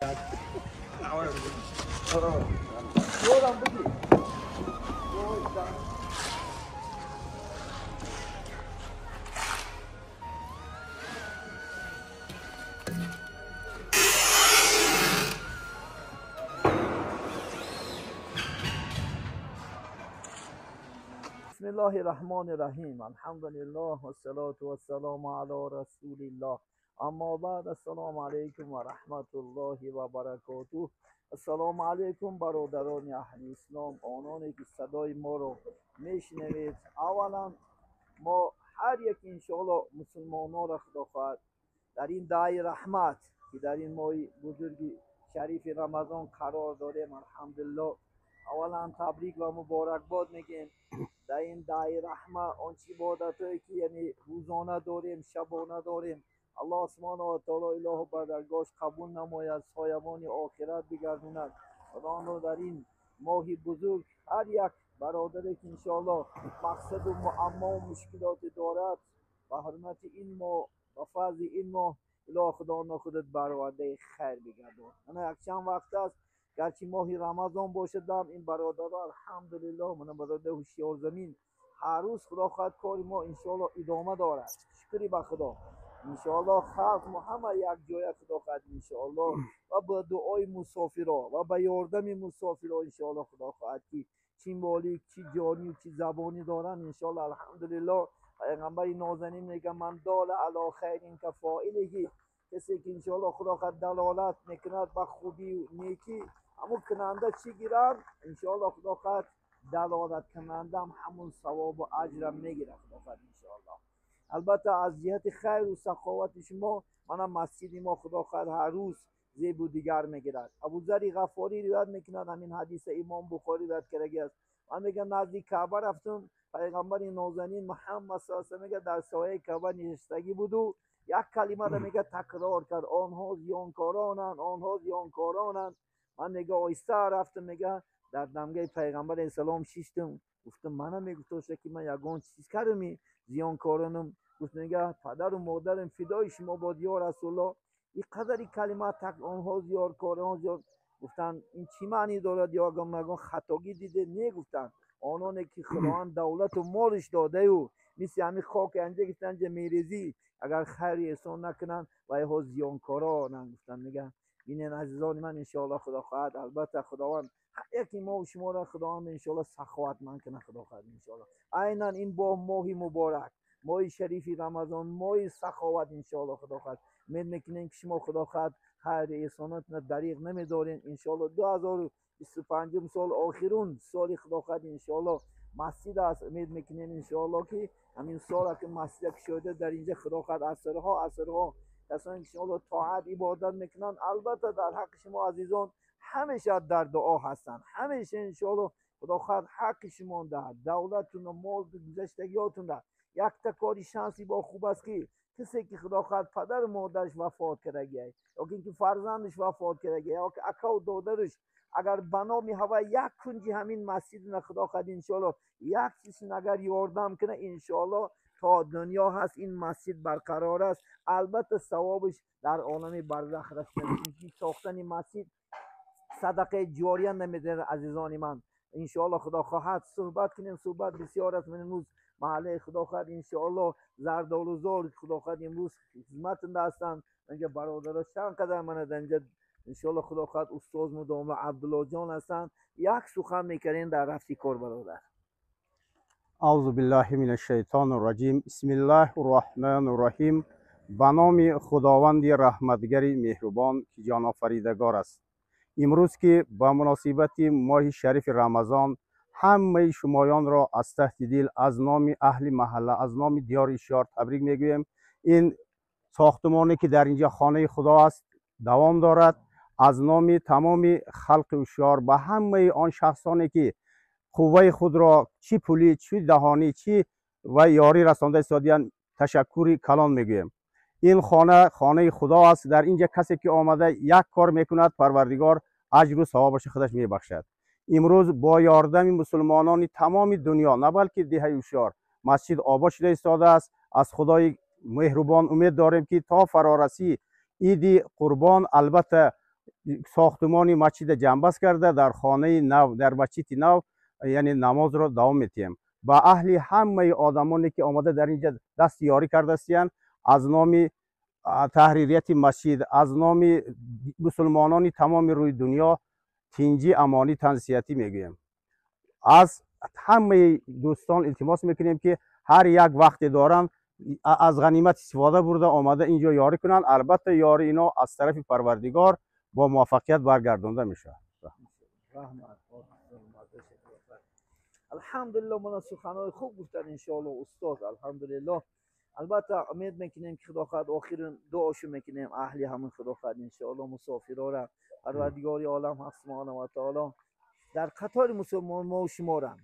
بسم الله الرحمن الرحیم. الحمدلله و الصلاة و السلام علی رسول الله. اما بعد، السلام علیکم و رحمت الله و برکاته. السلام علیکم برادران اهل اسلام، آنانی که صدای ما رو میشنوید. اولا ما هر یک انشاءالله مسلمان را خدا خواهد در این دعای رحمت که در این ماه بزرگ شریف رمضان قرار داریم، الحمدلله اولا تبریک و مبارکباد میگیم. در این دعای رحمت آنچه عبادتهایی که یعنی روزانه داریم، شبانه داریم، الله سبحانه و تعالی اله بر درگاهش قبول نماید، سایبان آخرت بگرداند. خدا در این ماه بزرگ هر یک برادری که انشاءالله مقصد و معما و مشکلات دارد، به حرمت این ماه و فضل این ماه اله خدا خودت برآورده خیر بگردان. من یک چند وقت است گرچه ماه رمضان باشد این برادرها الحمدلله من برادر هوشیار زمین هر روز خدا خواهد کار ما انشاءالله ادامه دارد. شکری به خدا انشاءالله خلق ما همه یک جای خدا خواهد انشاءالله و با دعای مسافرها و با یاردم مسافرها انشاءالله خدا خواهد که چی مالی، چی جانی و چی زبانی دارن انشاءالله الحمدلله. پیغمبر نازنین میگه من دال علی خیر کفاعله، کسی که انشاءالله خدا خواهد دلالت میکند به خوبی و نیکی، همون کننده چی گیرن انشاءالله خدا خواهد دلالت کننده هم همون ثواب و اجرم میگیره خدا خواهد انشاءالله. البته از جهت خیر و سخاوت شما منم مسجد ما خدا خواهد هر روز زیب و دیگر میگیرد. ابوذر غفاری روایت میکند، همین حدیث امام بخاری روایت کرده است. من میگم نزدیک کعبه رفتم، پیغمبر نازنین محمد صلی الله علیه و میگه در سایه کعبه نشستگی بود و یک کلمه را میگه تکرار کرد، آنها زیانکارانند، آنها زیانکارانند. من میگه آیسته رفتم، میگه در دمگه پیغمبر اسلام شیشتم، گفتم منم میگفت که من یگان چیز کردم زیانکارانم. گفت میگه پدر و مادرم فدای شما باد یا رسول الله، این قدر کلمه تک آنها زیانکاران زیان. گفتن این چی معنی دارد یا اگه خطاگی دیده؟ نه، گفتن آنانی که خداوند دولت و مالش داده و مثل همین خاک انجا گفتن انجا میریزی، اگر خیر احسان نکنن و ایها زیانکارانند. گفتن میگن بینین عزیزان من انشاءالله خدا خواهد البته خداوند یکی ما و شما را خداوند انشاءالله سخاوتمند کنه خدا خواهد انشاءالله. عینا این با ماه مبارک، ماه شریف رمضان، ماه سخاوت انشاءالله خدا خواهد امید میکنیم که شما خدا خواهد خیر احسانات دریغ نمیدارین انشاءالله. 2025 سال آخرون سال خدا خواهد انشاءالله مسجد است، امید میکنیم انشاءالله که همین سال که مسجد شده در اینجا خدا خواهد عصرها عصرها کسانی که انشاءالله طاعت عبادت میکنن البته در حق شما عزیزان همیشه در دعا هستن، همیشه انشاءالله خدا خواهد حق شما دهد، دولتتون و مال گذشتگیاتون دهد. یک تا کاری شانسی با خوب است که کسی که خدا خواهد پدر و مادرش وفات کرده یا اینکه فرزندش وفات کرده یا که اکا و دادرش، اگر بنامی هوا یک کنجی همین مسجد نه خدا خواهد انشاءالله یک چیز اگر یاردم کنه انشاءالله تا دنیا هست این مسجد برقرار است، البته ثوابش در عالم برزخ رسید. ساختن مسجد صدقه جاریه نمیده عزیزان من. انشاءالله خدا خواهد صحبت کنیم، صحبت بسیار است. من امروز محله خدا خواهد انشاءالله زردآلوزار خدا خواهد امروز خدمت هستند. اینجا برادرها چند قدر من اینجا انشاءالله خدا خواهد استاد مدام عبدالله جان هستند. یک سخن میکنین در رفتی کار برادر. اعوذ بالله من الشیطان الرجیم. بسم الله الرحمن الرحیم. به نام خداوند رحمتگر مهربان که جان آفریدگار است. امروز که با مناسبت ماه شریف رمضان همه شمایان را از تحت دل از نام اهل محله از نام دیار اشیار تبریک میگوییم. این ساختمانی که در اینجا خانه خدا است دوام دارد. از نام تمام خلق اشیار به همه آن شخصانی که قوه خود را چی پولی چی دهانی چی و یاری رسانده استادیان تشکر کلان میگوییم. این خانه خانه خدا است. در اینجا کسی که آمده یک کار میکند پروردگار اجر و ثوابش خودش میبخشد. امروز با یاردم مسلمانان تمام دنیا نه بلکه دهه هوشیار مسجد آباد شده ایستاده است. از خدای مهربان امید داریم که تا فرارسی عید قربان البته Сохтмони масҷида ҷамъбаст карда, дар хонаи нав, дар масҷиди нав, яъне намозро давом медиҳем. Ба аҳли ҳамаи одамоне ки омада дар инҷа дасти ёрӣ кардастиянд, аз номи таҳририяти масҷид, аз номи мусулмонони тамоми рӯи дунё тинҷӣ, амонӣ, тансиҳатӣ мегӯем. Аз ҳамаи дӯстон илтимос мекунем, ки ҳар як вақте доранд, аз ғанимат истифода бурда, омада инҷо ёрӣ кунанд. Албатта, ёри ино аз тарафи Парвардигор бо муваффақият баргардонда мешавад. Раҳмат. Алҳамдулилло, мана суханҳои хуб гуфтанд, иншоалло, устод. Алҳамдулилло, албатта, умед мекунем, ки Худо хоҳад, охирин дуошу мекунем аҳли ҳамин. Худо хоҳад, иншоалло, мусофирора Парвардигори олам ҳақ субҳонаҳу ва таоло дар қатори мусулмон мо шуморанд.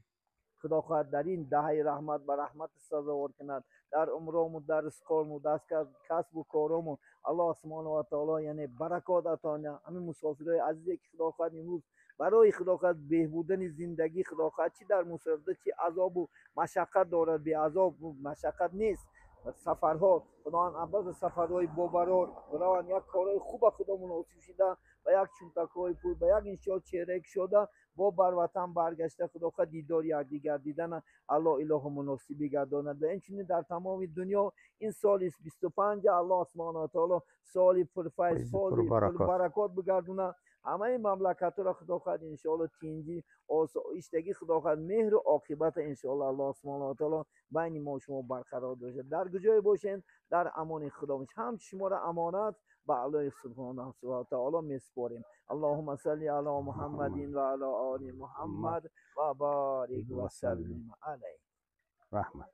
Худо хоҳад, дар ин даҳаи раҳмат ба раҳмат сазовор кунад дар умрому, дар ризқому, дар касбу корому. Аллоҳ субҳонаҳу ва таоло, яъне, баракот атона ҳамин мусофирои азизе, ки Худо хоҳад, имрӯз барои, Худо хоҳад, беҳбудани зиндагӣ, Худо хоҳад, чӣ дар мусофират, чӣ азобу машаққат дорад, беазобу машаққат нест сафарҳо. Худованд, албатта, сафарҳои бобарор раванд, як корҳои хуба Худо муносиб шида, ба як чунтакҳои пул, ба як иншоот чеҳраи кушода бо бар ватан баргашта, Худо хоҳад, дидори якдигар дидана Аллоҳ илоҳу муносиб бигардонад. Ва инчунин дар тамоми дунё ин соли 25 Аллоҳ субҳонаҳу ва таоло соли пурфайз, соли пурбаракот бигардонад ҳамаи мамлакатҳоро. Худо хоҳад, иншоалло, тинҷӣ, осоиштагӣ, Худо хоҳад, меҳру оқибата, иншоалло, Аллоҳ субҳонаҳу ва таоло байни мо шумо барқарор дошад. Дар куҷое бошем, дар амони Худо. Ҳамчу шуморо амонат ба Аллоҳи субҳонаҳу ва таоло месупорем. Аллоҳумма салли ало Муҳаммадин ва ало оли Муҳаммад ва борик ва саллим алайҳ. Раҳмат.